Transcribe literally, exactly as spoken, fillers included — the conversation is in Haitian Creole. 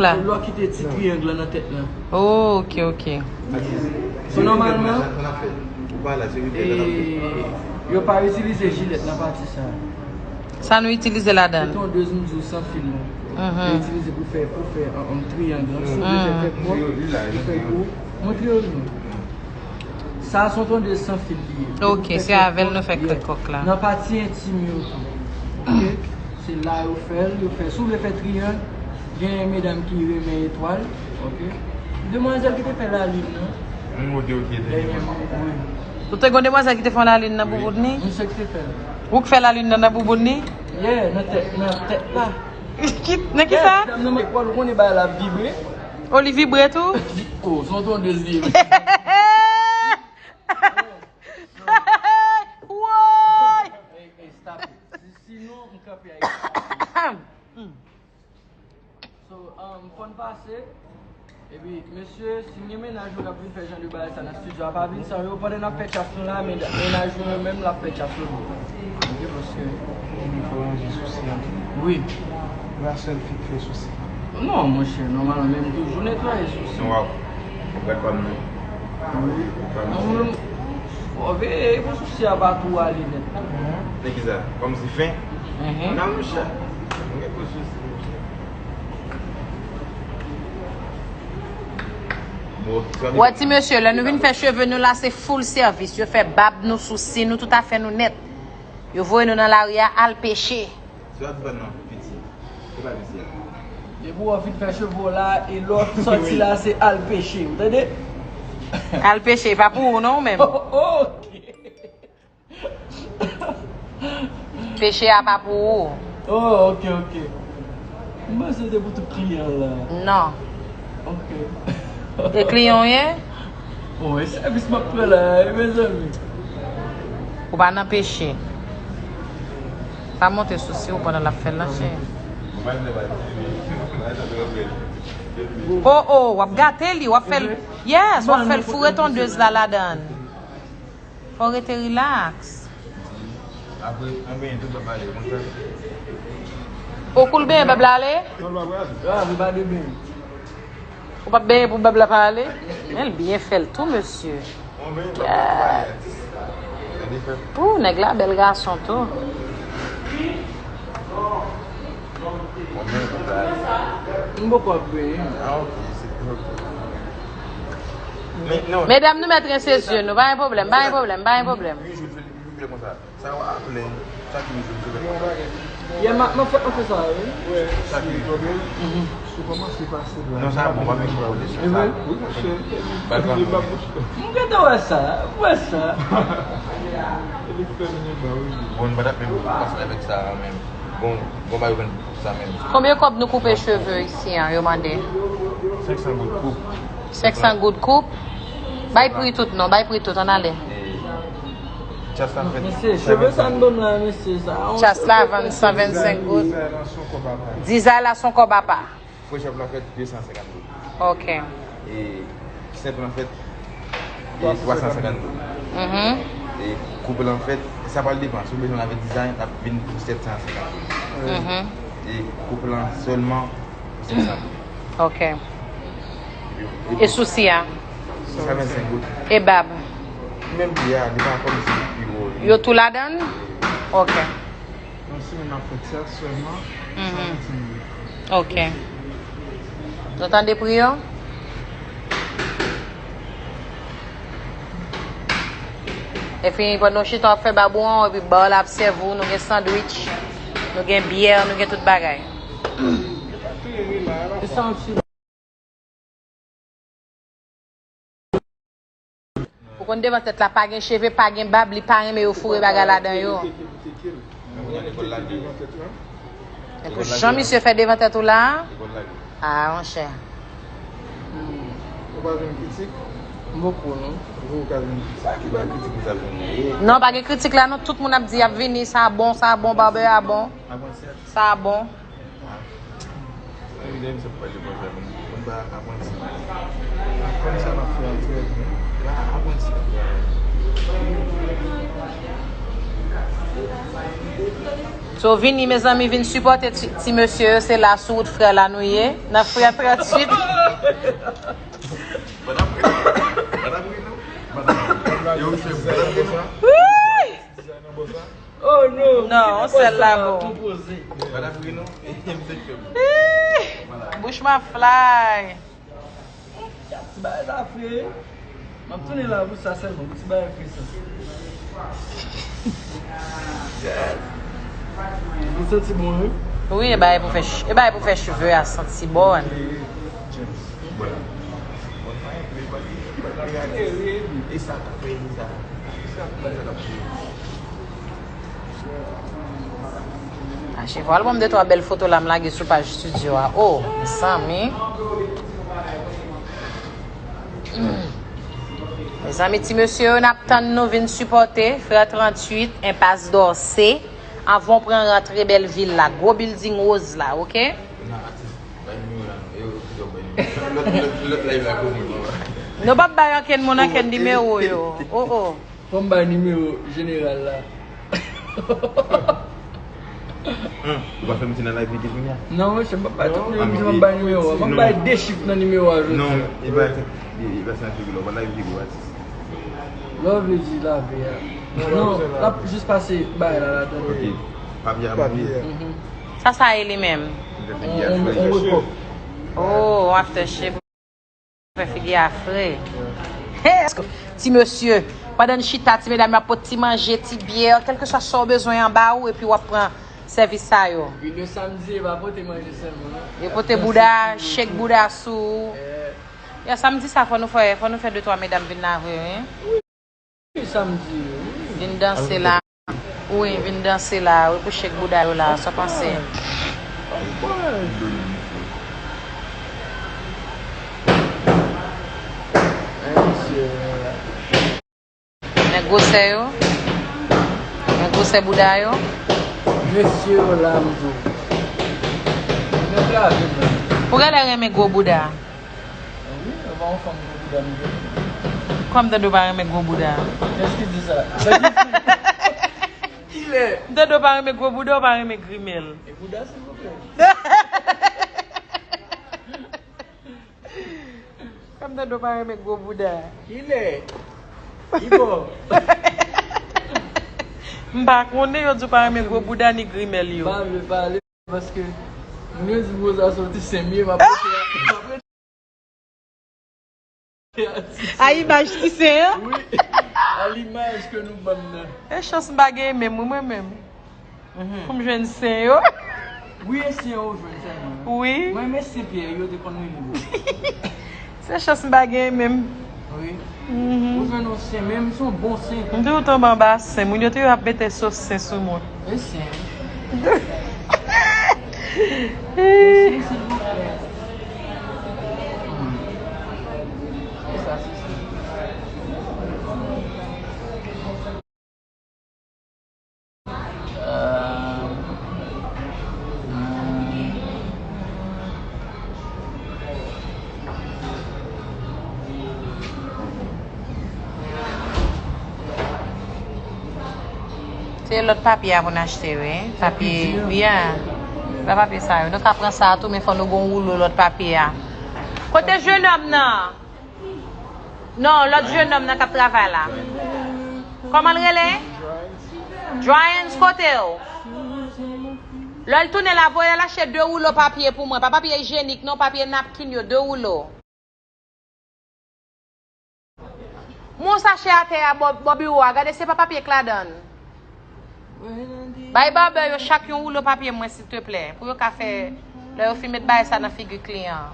la. Lè w kite ti triyang lan nan tèt lan. Oh, ok, ok. So, nòmalman, e, yo pa itilize jilèt nan pati sa a. Sa nou itilize ladan l? Se tondez m di w san fil lan. Yo itilize pou fè, pou fè, um, um, triyang lan. Si w vle fè tèt pwòp, ou fè pou montre yo nou. Sa a se yon tondez san fil li ye. Ok, se avè l nou fè kòk la. Nan pati entim yo tou. Ok? Se la yo fè l, yo fè. Si w vle fè triyang, gen medam ki renmen etwal. Ok? Demwazèl ki te fè lalin nan. Mwen mande w ki te. Dènyèman, wi. Ou te gen demwazèl ki te fè lalin nan bouboun ni? Misye ki te fè l. Ou k fè lalin nan nan bouboun ni? Yeah, nan tèt, nan tèt la. Ki, nan ki sa? Dam nan etwal, ou konnen bagay la ap vibre. O, li vibre tou? Oh, se yon tondez li ye. Woy! Hey, hey, stop it. Si, sinon, m kanpe a. So, um, fò n pase. Epi, mesye, si gen mennaj ou k ap vin fè jan de bagay sa nan estidyo a, pa vin san yo. Pandan n ap fè tchas nou la, men, mennaj ou yo menm, l ap fè tchas yo. Ok, paske. Ou vin fè ranje sousi an tou? Wi. Ou pa sèl fi k fè sousi? Non, monchè, nòmalman, men m toujou netwaye sousi. Waw. Ou gad pa m non. Wi. Mwen menm, fò veye pou sousi a pa tou ale nèt. Te ki sa? Kòmsi fen? Mhm. Non, monchè. Mwen gen gwo sousi, monchè. Bon, sa Wè, ti mesye, lè nou vin fè cheve nou la, se full sèvis. Yo fè bab nou, sousi nou, tout afè nou nèt. Yo voye nou nan lari a al peche. Sa w ap vann nan piti. E pa piti a. Depi w fin fè cheve w la, e lè w sòti la, se al peche. Ou tande? Al peche, e pa pou ou non, ou menm. Oh, oh, ok. Peche a pa pou ou. Oh, ok, ok. M panse se pou tout kliyan la. Non. Ok. E kliyan w ye? Bon, e sèvis m ap pran la, e mezanmi. Ou pa nan peche. Pa monte sousi w pandan l ap fè l nan, cheri. Oh, oh, w ap gate li, w ap fè l. Yes, w ap fè l foure tondez la ladan l. Fò w rete rilaks. Apre, mwen benyen tout bab la ale, konsa. Ou koul benyen bab la ale? Non, l pa pral. Ah, li pa de benyen. Ou p ap benyen pou bab la pa ale? Men l byen fè l tou, mesye. Mwen benyen bab la pa ale. Gade fè. Pou, nèg la bèl gason tou. Mwen menm konsa. M poko ap benyen. Ah, ok, se ok. Men, non. Medam, nou mèt rense zye nou. Pa gen pwoblèm, pa gen pwoblèm, pa gen pwoblèm. Ui, ui, ui, ui, konsa. Sa yo ap plen. Chak jou, jou, jou. Yè, m ap, m ap fè, m ap fè sa, wi. Chak jou. Mhm. Si w kòmanse pase la. Non, sa bon, pa menm pale de sa. E vre? Wi, monchè. Ba l pa bon. M gentan wè sa, m wè sa. Bon, m pa t ap menm pase avèk sa menm. Bon, bon, ba yo vann sa menm. Konbyen kòb nou koupe cheve isi an, yo mande? Senk san goud koup. Senk san goud koup? Bay pri tout non, bay pri tout, ann ale. E, chas la fèt. Mesye, cheve sa n ban m la, mesye, sa. Chas la vann san vennsenk goud. Dizay la se yon kòb apa. Fresh up la fèt de san senkant goud. Ok. E senp lan fèt, e twa san senkant goud. Mhm. E koup lan fèt, sa pral depann. Si w bezwen l avèk dizay, l ap vin pou sèt san senkant goud. Mhm. E koup lan sèlman pou senk san goud. Ok. E, e sousi a? San vennsenk goud. E bab? Menm pri a, li pa kòmsi pi wo. Yo tou ladan l? Ok. Yon semèn ap fèt sa sèlman, mhm, san vennsenk goud. Ok. Nou tande pri yo? Epi, pandan w chita w ap fè bab ou an, epi ba w la ap sèvi w, nou gen sandwich, nou gen byè, nou gen tout bagay. E sa yon ti Ou konn devan tèt la pa gen cheve, pa gen bab, li pa renmen yo foure bagay ladan yo. Men pou jan misye fè devan tèt ou la a? Ah, monchè. Ou pa jwenn kritik? M poko non. Ou ka jwenn kritik. Sa ki pa kritik, ou sa jwenn li. Non, pa gen kritik la non, tout moun ap di y ap vini, sa bon, sa bon, barbè a bon. Sa bon. Epi dèyè misye ap pale konsa, moun pa apranti. Aprann sa m ap fè a trè byen. La, apranti. So, vini, mezanmi, vin sipòte ti, ti mesye yo. Se la, sou wout Frè la, nou ye. Nan Frè tranntuit. Wouy! Oh non! Non, on sèl la bon. Ih! Bouch m ap fly. Ti bagay sa fre. M ap tounen la pou sa sèlman, pou ti bagay fre sa. Li santi bon, wi. Wi, e bagay pou fè ch- e bagay pou fè cheve a santi bon. Acheval ban m de twa bèl foto la m lage sou paj studio a. Oh, mezanmi. Hmm. Mezanmi, ti mesye yo, n ap tann nou vin sipòte Frè tranntuit, Enpas Dòse. Anvan w pran rantre bèl vil la, gwo bilding woz la, oke? Nou p ap bay ankenn moun ankenn nimewo yo. Oh, oh. Fò m bay nimewo jeneral la. Ou pa fè mete nan live li gen kounya? Non, monchè, m pa bay tout nimewo, m bay nimewo. M bay de chif nan nimewo a jodi. Non, e bay li bay sa nan figi la, ou pa live figi atis. Love li di lave a. Non, l ap jis pase bay la ladan. Ok. Papye a pou li. Mhm. Sa sa ye li menm? Li fè figi a On fre. on repò. Oh, aftershave. Fè figi a fre. Hey, ti mesye, pandan n chita, ti medam yo ap pot ti manje, ti byè, kèlkeswa sa w bezwen anba ou, epi w ap pran sèvis sa yo. Wi, le samedi, e pa pote manje sèlman, non. Yo pote bouda, shake bouda sou. Eh, Ya, samdi sa, fò nou fè, fò nou fè de twa medam vin la vre, wi. Wi, samdi, wi. Vin danse la. Wi, vin danse la, wi, pou shake bouda yo la, sa w panse? Anpwen. Eh, mesye. Men gwosè yo. Men gwosè bouda yo. Mesye yo la, m di w. Nèg la, vin la. Ou genlè renmen gwo bouda. Wi, anba yon fanm gwo bouda, m vle. Kòm tande w pa renmen gwo bouda. Kès ki di sa? Kilè? M tande w pa renmen gwo bouda, w pa renmen grimèl. E bouda, silvouplè. Kòm tande w pa renmen gwo bouda. Kilè? Ibo. M pa konnen, yo di w pa renmen gwo bouda ni grimèl yo. Pa vle pale, paske moun yo di m Rosa soti Senmye, m ap rete, m ap rete. A imaj ti sen an? Wi, a limaj ke nou ban m nan. E chans m pa gen menm, wi, mwen menm. Pou m jwenn sen yo. Wi, e sen yo jwenn sèlman. Wi. Mwen, men sen Pyè yo te konn rele m. Se chans m pa gen menm. Wi. Mhm. Ou jwenn yon sen, menm se yon bon sen. M toujou tonbe anba sen. Moun yo toujou ap mete sos sen sou mwen. E sen. Se lòt papye a pou n achte, wi. Papye, wi a. Lòt papye sa yo. Nou ka pran sa a tou, men fò nou gon woulo lòt papye a. Kote jenòm nan? Non, lòt jenòm nan k ap travay la. Kòman l rele? Dryans, kote w? Lè l tounen la, voye l achte de woulo papye pou mwen. Pa papye ijyenik, non, papye napkin yo, de woulo. Mon sachè atè a bò, bò biwo a, gade se pa papye k ladan l. Bay barbè yo chak yon woulo papye mwen silteplè, pou yo ka fè, lè yo fin met bagay sa nan figi kliyan an.